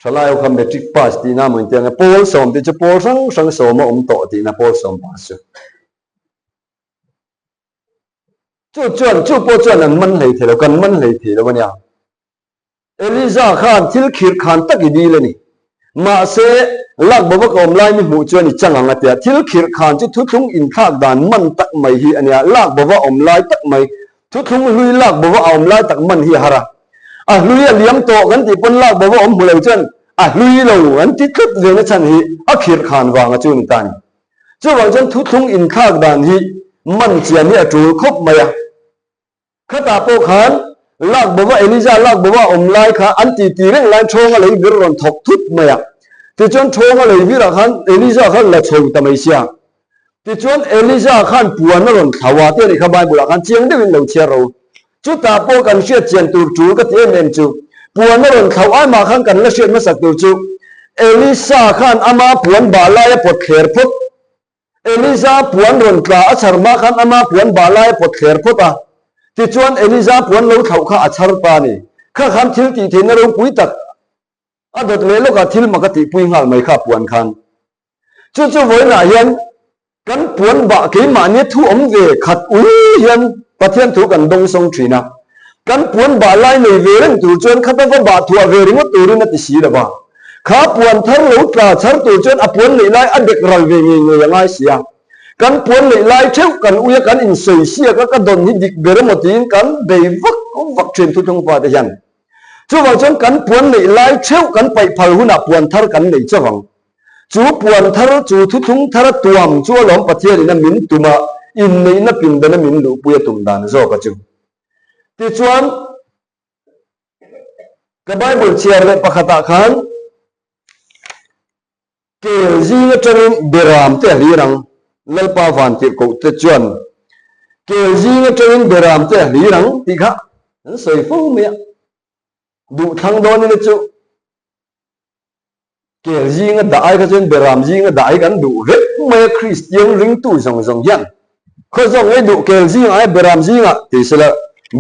thalai ho kha matric pass tihna maw inti ang e, pawl sawm tih chu pawl hrang hrang sawm a awm tawh tihna pawl sawm pass chu. Chu chuan chu pawh chuan an man hlei thei lo, kan man hlei thei lo a nia. Eliza khan thil khirh khan tak i dil a ni. Mahse, lak bova ka awm lai mi hmuh chuan i chang ang a tia, thil khirh khan chu thuthlung inthlak dan man tak mai hi a nia, lak bova awm lai tak mai Thuthlung hlui lak bova a awm lai tak man hi a har a. A hlui a liam tawh kan tih pawn lak bova awm hmu lo chuan a hlui lo an ti tlat ve na chhan hi a khirh khan vang a chu ni ta ni. Chuvang chuan thuthlung inthlak dan hi man chian hi a tul khawp mai a. Khatah pawh khan lak bova Eliza lak bova a awm lai kha an ti ti reng laiin Thawnga lei vir rawn thawk thut mai a. Tichuan Thawnga lei virah khan Eliza kha la chho ta mai sia. Tichuan, Elija khan puan a rawn thlau a, tih a nih kha Bible-ah khan chiang deuhin lo chhiar ro. Chutah pawh kan hriat chian tur tul ka ti em em chu, puan a rawn thlauh ai mah khan kan la hriat hmasak tur chu, Elisa khan ama puan bah lai a pawt thler phawt. Elija puan rawn tla a chhar hma khan ama puan bah lai a pawt thler phawt a. Tichuan, Elija puan lo thlauh kha a chhar ta a ni. Kha khan thil tih theihna ropui tak a dawt leh lawkah thil mak a tihpui nghal mai kha puan khan. Chu chu vawiinah hian kan puan bah keimahnia thu awm ve khat ui hian Pathian thu kan dawng sawng thin a. Kan puan bah lai nei ve reng tur chuan khata va bah thuah ve ringawt turin a ti si lo va. Kha puan thar lo tla chhar tur chuan a puan neih lai a dek ral ve ngei ngei a ngai si a. Kan puan neih lai theuh kan ui a kan insawi siak a ka dawn hi dik ber emaw tiin kan bei vak vak thin thuthlung fate hian. Chuvang chuan kan puan neih lai theuh kan paih phal hunah puan thar kan nei chauh ang. Chu puan thar, chu thuthlung thara tuam chu alawm Pathianin a min tum a, inneihna pindana min luhpui a tum dan zawk a chu. Tichuan, ka Bible chhiar leh pakhatah khan kel zing atangin beram te a hlir ang, Lalpa vantirhkoh te chuan kel zing atangin beram te a hlir ang tih kha an sawi fo mai a, duhthlang dawnin a chu. Kel zinga dah ai kha chuan beram zinga dah hi kan duh vek mai a, Kristian ringtu zawng zawng hian khaw zawng ei duh kel zingah ai beram zingah ti sela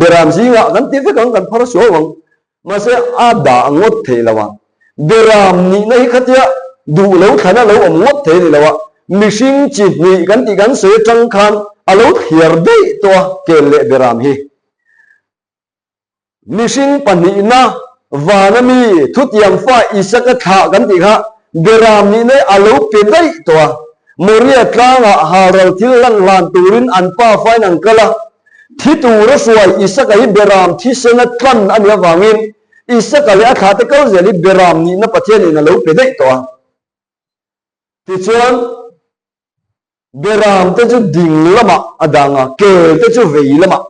beram zingah kan ti vek ang kan phar suau ang mahse a dah ngawt theih lo a, beram nihna hi khatia duh lo thlana lo awm ngawt thei a ni lo a, mihring chi hnih kan tih kan sawi atang khan a lo thliar daih tawh a kel leh beram hi. Mihring pahnihna vana mi thutiang fa Isaka thlah kan tih kha Beram nihna a lo pe daih tawh a. Moria tlangah halral thil hlan hlan turin an pa fain an kal a. Thi tura hruai Isaka hi Beram thisena tlan a nih avangin Isaka leh a thlahte kal zel hi Beram nihna Pathianin a lo pe daih tawh a. Tichuan. Beram te chu ding lamah a dang a, kel te chu vei lamah.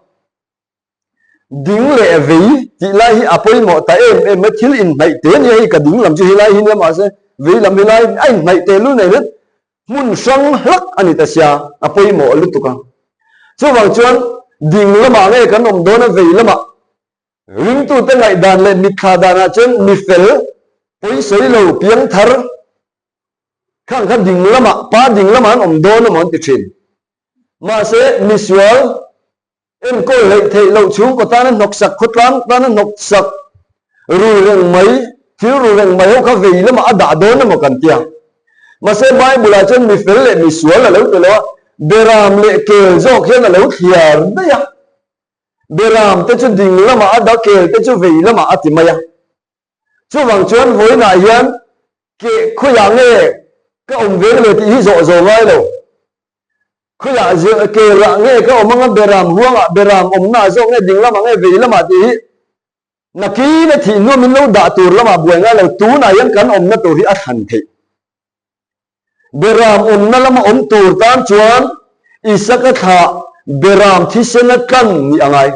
Ding leh vei tih lai hi a pawimawh ta em em a, thil inhnaih te nia hei ka ding lam chu helai hi nia mahse vei lam hi lai a inhnaih tehlul nei hian hmun hrang hlak a ni ta sia, a pawimawh lutuk a. Chuvang chuan ding lamah nge kan awm dawn a vei lamah ringtute ngaihdan leh mitthla danah chuan mi fel pawisawi lo piang thar khang kha ding lamah pa ding lamah an awm dawn emaw an ti thin. Mahse misual Enkawl hleih theih loh chhungkaw tana hnawksak, khawtlang tana hnawksak ru reng mai, thil ru reng mai ho kha vei lamah a dah dawn emaw kan tia. Mahse Bible-ah chuan mi fel leh mi sual a lo ti lo a, beram leh kel zawk hian a lo thliar daih a. Beram te chu ding lamah a dah, kel te chu vei lamah a ti mai a. Chuvang chuan vawiinah hian ke khawiah nge ka awm veng le tih hi zawh zawh ngai lo. Khawiah ke lah nge ka awm anga beram huangah beram awmnaah zawk nge ding lamah nge vei lamah tih hi nakin a thih hnuah min lo dah tur lamah buai ngai lo. Tunah hian kan awmna tur hi a thlan theih. Beram awmna lama awm tur tan chuan Isaka thlah beram thisen a tlan nih a ngai.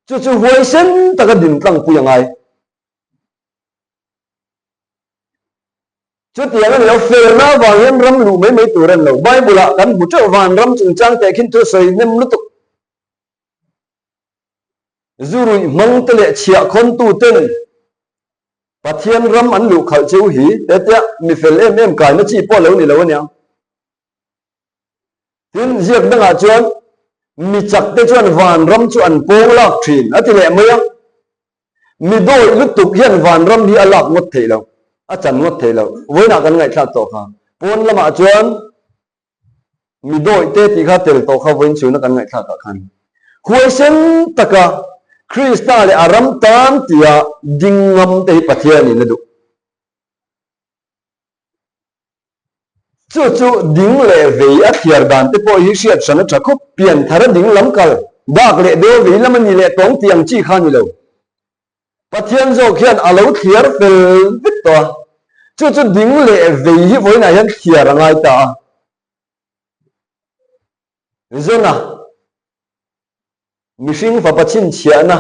Chu chu huaisen taka din tlangpui a ngai. Chutiang a ni lo, felna avang hian ram luh mai mai tur a ni lo. Bible-ah kan hmu teuh van ram chungchang teh khin thu sawi hnem lutuk. Zu ruih hmang te leh chhiah khawntu ten Pathian ram an luh khalh cheu hi hetia mi fel em em kaina chi pawh lo ni lo aniang. Tin, ziak dangah chuan mi chak te chuan van ram chu an pawng lak thin a ti leh mai a. Mi dawih lutuk hian van ram hi a lak ngawt theih lo, a chan ngawt theih lo. Vawiinah kan ngaihthlak tawh kha. Pawn lamah chuan Mi dawih te tih kha tel tawh kha vawiin chhuna kan ngaihthlak ah khan huaisen taka Krista leh a ram tan tia ding ngam te hi Pathian in a duh. Chu chu ding leh vei a thliar dan te pawh hi hriat hran a tha khawp. Pian thar a ding lam kal dak leh deuh vei lam a ni leh tawng tih ang chi kha a ni lo. Pathian zawk hian a lo thliar fel vek tawh a, chu chu ding leh vei hi vawiinah hian thliar a ngai ta a. Zona, mihring fapa chhinchhiahna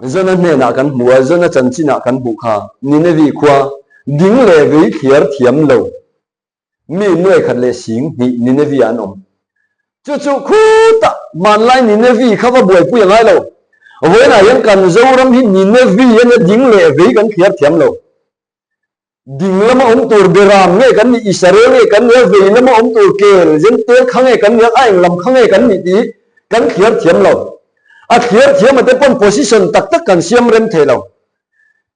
Zona hnenah kan hmu a, Zona chanchinah kan hmuh kha Ninevi khua ding leh vei thliar thiam lo. Mi nuai khat leh sing hnih Ninevi ah an awm. Chu chu khutah hmanlai Ninevi kha va buaipui a ngai lo. Vawiinah hian kan Zoram hi Ninevi a nia ding leh vei kan thliar thiam lo. Ding lama awm tur Beram nge kan nih, Israel nge kan nih a, vei lama awm tur Kel, Zentel kha nge kan nih a, a eng lam kha nge kan nih tih kan thliar thiam lo. A thliar thiam a te pawn position tak tak kan siam rem thei lo.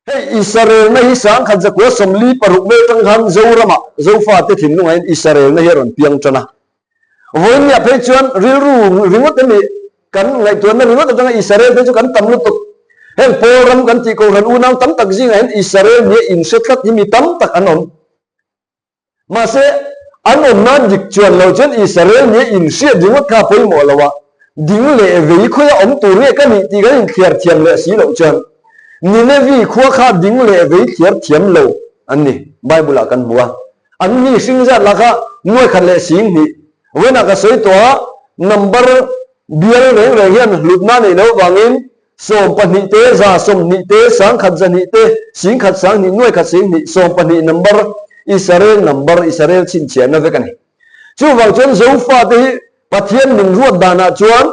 Hei Israelna hi sangkhat zakua 46 vel tang khan Zoramah Zofate thinlungah hian Israelna hi a rawn piang tan a. Vawiinniah phei chuan rilru ringawt emi kan ngaihtuahna ringawt atanga Israel phei chu kan tam lutuk. Heng Pawl ram kan tih kohhran unau tam tak zingah hian Israel nia inhre tlat hi mi tam tak an awm. Mahse, an awmna dik chuan lo chuan Israel nia inhriat ringawt kha a pawimawh lo a, ding leh vei khawia awm tur nge ka nih tih kan inthliar thiam leh si loh chuan Ninevi khua kha ding leh vei thliar thiam lo an ni. Bible-ah kan hmu a, an mi hring zat lah kha nuai khat leh sing hnih. Vawiinah ka sawi tawh a, number bial reng reng hian hlutna neih loh vangin 12 te, 120 te, sangkhat zahnih te, singkhat sanghnih, nuaikhat singhnih, 12 number, Israel number, Israel chhinchhiahna vek a ni. Chuvang chuan Zofate hi Pathian min ruat danah chuan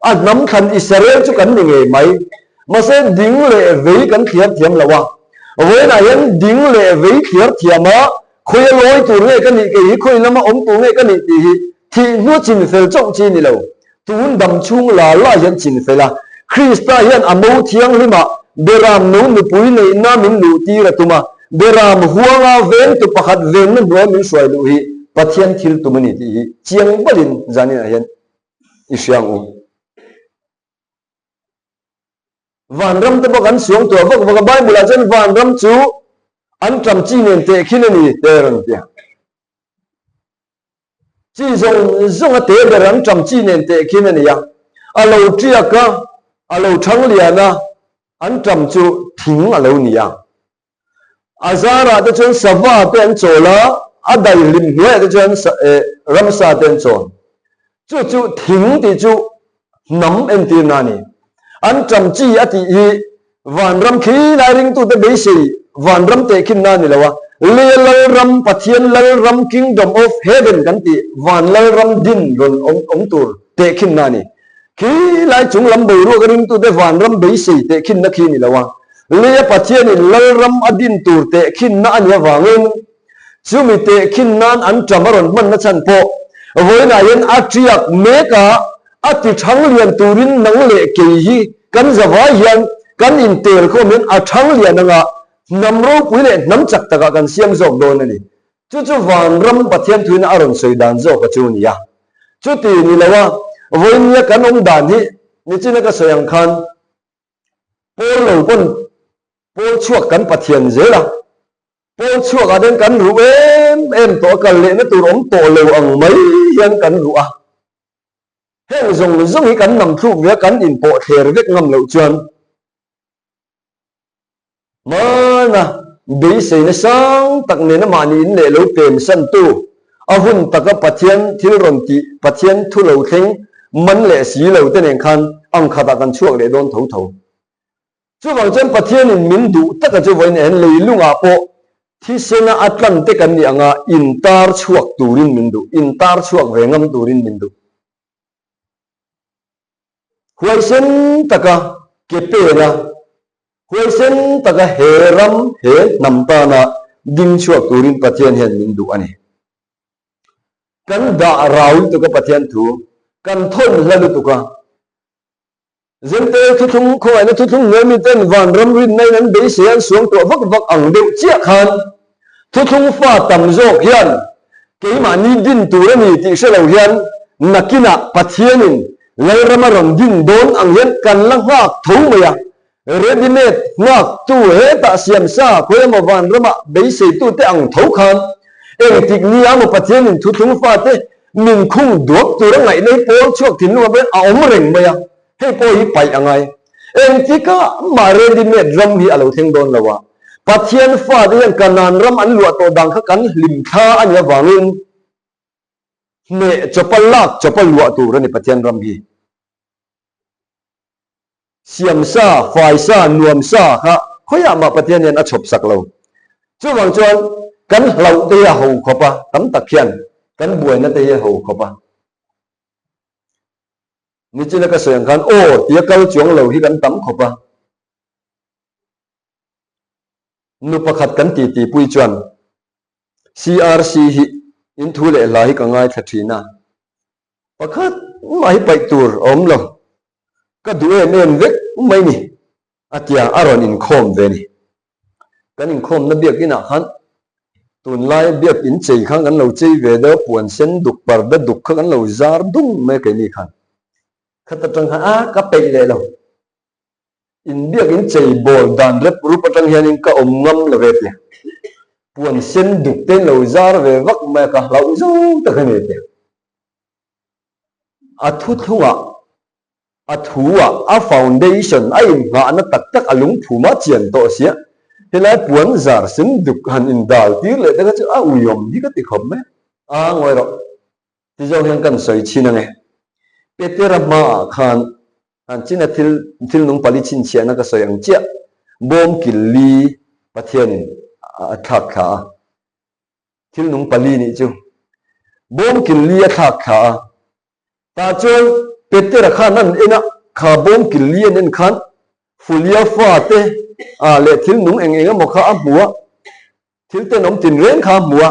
a hnam thlan Israel chu kan ni ngei mai. Mahse ding leh vei kan thliar thiam lo a. Vawiinah hian ding leh vei thliar thiam a, khawi a lawi tur nge ka nih kei hi, khawi lama awm tur nge ka nih tih hi thih hnua chinfel chauh chi ni lo. Tun dam chhung la la hian chin fel a, Krista hian a mo thianghlimah Beram no nupui neihna min luh tir a tum a, Beram huanga vengtu pakhat venna hnuai min hruai luh hi Pathian thil tum a ni tih hi chiang balin zaninah hian i hria ang u. Vanram te pawh kan suang tuah vak vak a, Bible ah chuan vanram chu an ṭam chi nen tehkhin a ni te a rawn ti a. Chi zawng zawng a te ber an ṭam chi nen tehkhin a ni a, a lo ṭiak a, a lo ṭhang lian a, an ṭam chu thing a lo ni a. A zarah te chuan sava te an chawl a, a daihlim hnuaiah te chuan ramsa te an chawl. Chu chu thing tih chu hnam entirna a ni. An ṭam chi a tih hi vanram khi lai ringtute beisei. vanram tehkhinna a ni lo a, Leia Lalram, Pathian Lalram, Kingdom of Heaven kan tih van Lalram din rawn awm awm tur tehkhinna a ni. Khi lai chung lam boruak a ringtute vanram beisei tehkhinna khi a ni lo a, Leia Pathianin Lalram a din tur tehkhinna a nih avangin chumi tehkhin nan an ṭam a rawn hmanna chhan pawh vawiinah hian a ṭiak mek a, A ti ṭhang lian turin nang leh kei hi kan zavai hian kan intel khawm hian a ṭhang lian anga hnam ropui leh hnam chak takah kan siam zawk dawn a ni. Chu chu vanram Pathian thuina a rawn sawi dan zawk a chu ni a. Chuti ni lo a, vawinia kan awm dan hi nichina ka sawi ang khan pawl lo pawn pawl chhuak kan Pathian zel a, pawl chhuak ah ten kan ruh em em tawh a, kal lehna tur awm tawh lo ang mai hian kan ruh a. Heng zawng zawng hi kan nam thluk ve a, kan inpawh thler vek ngam loh chuan hmana beiseina sang tak nena mahni in leh lo pem santu a hun taka Pathian thil rawn tih, Pathian thu lo thleng man leh si lo te nen khan ang khatah kan chhuak leh dawn tho tho. Chuvang chuan Pathianin min duh taka chu vawiin en leilungah pawh thisena a tlan te kan nih anga intar chhuak turin min duh, intar chhuak ve ngam turin min duh. Huaisen taka ke pena, huaisen taka he ram, he hnam tana ding chhuak turin Pathian hian min duh a ni. Kan dah rau lutuk a Pathian thu, kan thawn hla lutuk a. Zentel thuthlung khawngaihna thuthlung hnuai miten vanram rinna in an beisei an suangtuah vak vak ang deuh chiah khan thuthlung fa tam zawk hian keimahni din tur a ni tih hre lo hian nakinah Pathianin Lalram a rawn din dawn ang hian kan la nghak tho mai a, ready made nghaktu hetah siamsa khawi emaw vanramah beiseitute ang tho khan engtik nia maw Pathianin thuthlung fate Min khung duap tur a ngaihna hi pawl chhuak thinlung ah pawhin a awm reng mai a, hei pawh hi paih a ngai. Engtikah mah ready made ram hi a lo thleng dawn lo a, Pathian fate hian Kanaan ram an luah tawh dan kha kan hlim thla a nih avangin hneh chawpa lak chawpa luah tur a ni Pathian ram hi. Siamsa, faisa, nuamsa kha khawiah mah Pathian hian a chhawp sak lo. Chuvang chuan kan hlauh te hi a ho khawp a, tam tak hian kan buaina te hi a ho khawp a. Nichina ka sawi ang khan aw tia kal chuang lo hi kan tam khawp a. Nu pakhat kan titi pui chuan CRC hi in thu leh hla hi ka ngaithla thin a. Pakhat mah hi paih tur a awm lo, ka duh em em vek mai ni, a tia a rawn inkhawm ve ni. Kan inkhawmna biakinah khan tunlai biakin chei khan kan lo chei ve deuh a, puan sen duk parda duk kha kan lo zar dung mai a keini khan. Khat atang khan a ka peih leh lo, in biakin chei bawl dan rep rup atang hianin ka awm ngam lo ve tia. Puan sen duk te in lo zar ve vak mai a, ka hlauh zo tak a ni tia. A thuthlungah, a thu-ah, a foundation, a inngahna tak tak a lungphum a chian tawh sia. Helai puan zar sen duk han indal tir leh te kha chu a uiawm hi ka ti khawp mai a. A ngawi rawh. Ti zawk hian kan sawi chhin ange. Petera hmaah khan han china thil thil nung pali chhinchhiahna ka sawi ang chiah. Bawm kil li Pathianin a thlak thla a. Thil nung pali nih chu bawm kil li a thlak thla a. Tah chuan Petera khan an en a, kha bawm kil li an en khan Fulia fate ah leh thil nung eng eng emaw kha a hmu a, thil tenawm tinreng kha a hmu a.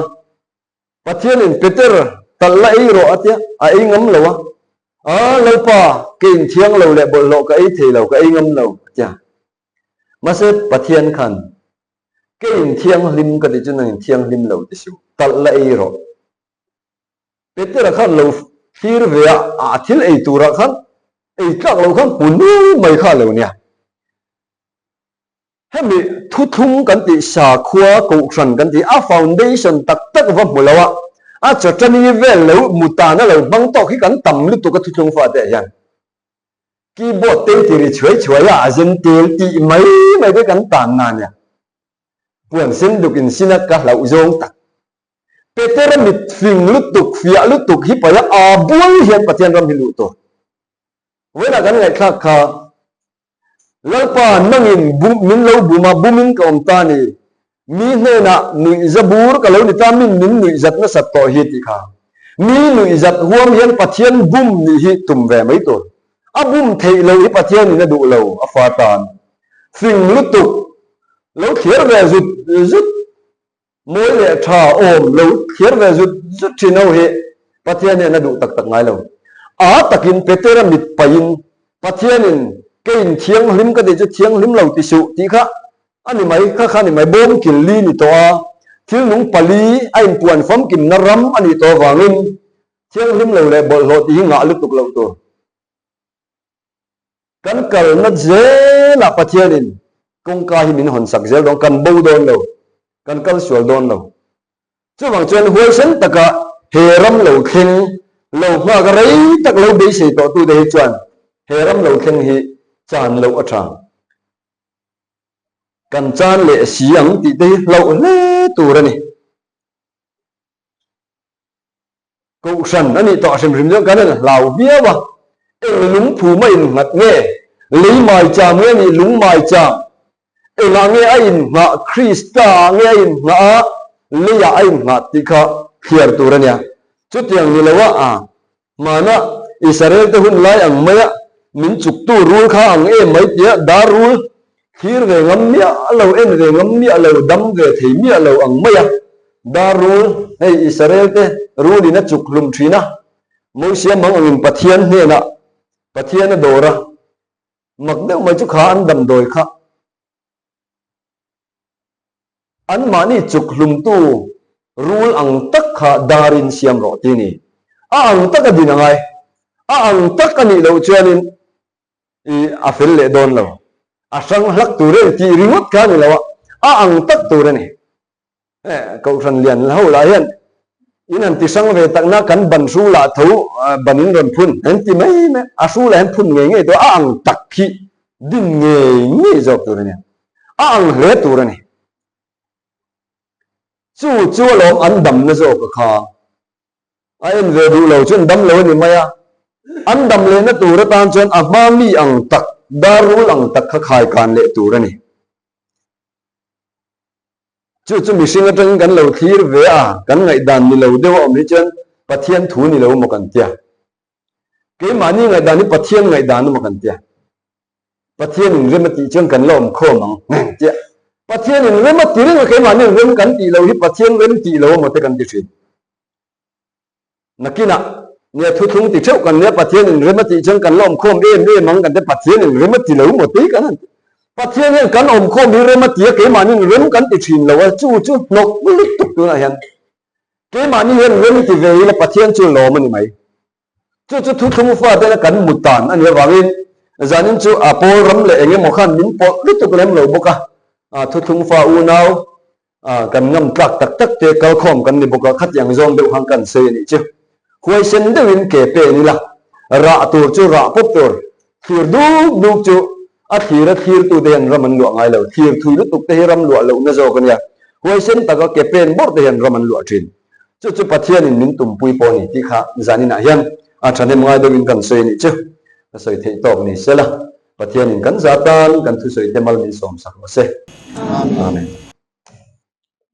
Pathianin Peter talh la ei rawh a tia, a ei ngam lo a. A, Lalpa, ka inthiang lo leh bawlhhlawh ka ei thei lo, ka ei ngam lo, a tia. Mahse, Pathian khan, Ka inthianghlim ka tih chu nang inthianghlim lo ti suh, talh la ei rawh. Petera khan lo thlir ve a, a thil ei turah khan ei tlak lo khan hmu nu mai kha a lo nia. Hemi thuthlung kan tih sakhua kohhran kan tih a foundation tak tak va hmu lo a, a chawṭani vel lo mutana lo hmang tawk hi kan tam lutuk a thuthlung fate ah hian. Keyboard te ti ri chhuai chhuai a, a zen tel tih mai mai te kan tan na nia. Puan sen duk in sin a ka hlauh zawng tak. Petera mit fing lutuk, fiah lutuk hi paih a, aa buai hian Pathian ram hi luh tur. Vawiinah kan ngaihthlak kha Lalpa, nangin bum, min lo bum a, bumin ka awm ta ni. Mi hnenah nuihza bur ka lo ni ta, min min nuihzat nasat tawh hi tih kha. Mi nuihzat huam hian Pathian bum nih hi tum ve mai tur. A bum theih loh hi Pathianin a duh lo, a fa tan. Fing lutuk, lo thliar ve zut zut, mawi leh tha awm lo thliar ve zut zut thin ho hi Pathian hian a duh tak tak ngai lo. A takin Petera mit paihin Pathianin keiin thianghlim ka tih chu thianghlim lo ti suh tih kha A ni mai, kha kha ni mai, bawm kil li ni tawh a, thil nung pali a inpuan famkimna ram a nih tawh avangin thianghlim lo leh bawlhhlawh tih hi ngah lutuk loh tur. Kan kalna zelah Pathianin kawngka hi min hawn sak zel dawn, kan bo dawn lo, kan kal sual dawn lo. Chuvang chuan huaisen taka he ram lo thleng lo nghak rei tak lo beisei tawhtute hi chuan he ram lo thleng hi chan loh a tha. Kan chan leh si ang tih te hi hlauh hle tur a ni. Kohhran a nih tawh hrim hrim chuan kan en hlau viau a, eng lungphu mah innghat nge, lei maicham nge nih lung maicham, engah nge a innghah, Krista ah nge a innghah a, leiah a innghah tih kha thliar tur a nia. Chutiang ni loa a Hmana Israel te hun lai ang maia min chuktu rul kha ang em mai tia dar rul thlir ve ngam miah lo, en ve ngam miah lo, dam ve thei miah lo ang maia dar rul hei Israel te rulin a chuk hlum thin a, Mosia mang angin Pathian hnenah Pathian a dawr a, mak deuh mai chu kha an damdawi kha Anmahni chuk hlumtu rul ang tak kha darin siam rawh ti ni. A ang tak a din a ngai. A ang tak a nih loh chuanin i a fel leh dawn lo. A hrang hlak tur e tih ringawt kha a ni lo a, a ang tak tur a ni. Kohhran lian ho lah hian in han ti hrang ve takna kan ban hru lah tho ban in rawn phun an ti mai mai a hru lah hian phun ngei ngei tawh a ang tak hi din ngei ngei zawk tur a nia a ang hle tur a ni chu chu alawm an damna zawk a kha a en ve duh lo chuan dam lo a ni mai a an dam lehna tur atan chuan a hma mi ang tak dar rul ang tak kha khai kan leh tur a ni. Chu chu mihring atangin kan lo thlir ve a, kan ngaihdan ni lo deuh a awm hi chuan Pathian thu ni lo maw kan tia. Keimahni ngaihdan hi Pathian ngaihdan emaw kan tia. Pathian in rem a tih chuan kan la awm khawm ang tia. Pathian in rem a ti reng a, keimahni in rem kan tih loh hi Pathian rem tih lo emaw te kan ti thin. Nakinah nia thuthlung ti theuh kan nia Pathian in rem a tih chuan kan la awm khawm em em ang kan ti Pathian in rem a ti lo maw tei kan han ti. Pathian hian kan awm khawm hi rem a ti a keimahni in rem kan ti thin lo a chu chu hnawk lutuk tunah hian keimahni hian rem ti ve ila Pathian chu lawm a ni mai. Chu chu thuthlung fa tena kan mut dan a nih avangin zanin chu a pawl ram leh eng emaw khan min pawlh lutuk lem lo bawk a thuthlung fa unau A, kan ngam tlak tak tak te kalkhawm kan ni bawk a, khatiang zawng deuh khan kan sawi a nih chu. Huaisen deuhin ke pen ila, rah tur chu rah pawp tur, thlir duk duk chu a thlir a thlirtu te hian ram an luah ngai lo, thlir thui lutuk te hi ram luah lohna zawk a nia, huaisen taka ke pen bawrh te hian ram an luah thin. Chu chu Pathianin min tumpui pawh a ni tih kha zaninah hian a thahnem ngai deuhin kan sawi a nih chu. Ka sawi theih tawk ni sela. Pathianin kan zah tan kan thusawi te mal min sawm sak rawh se. Amen.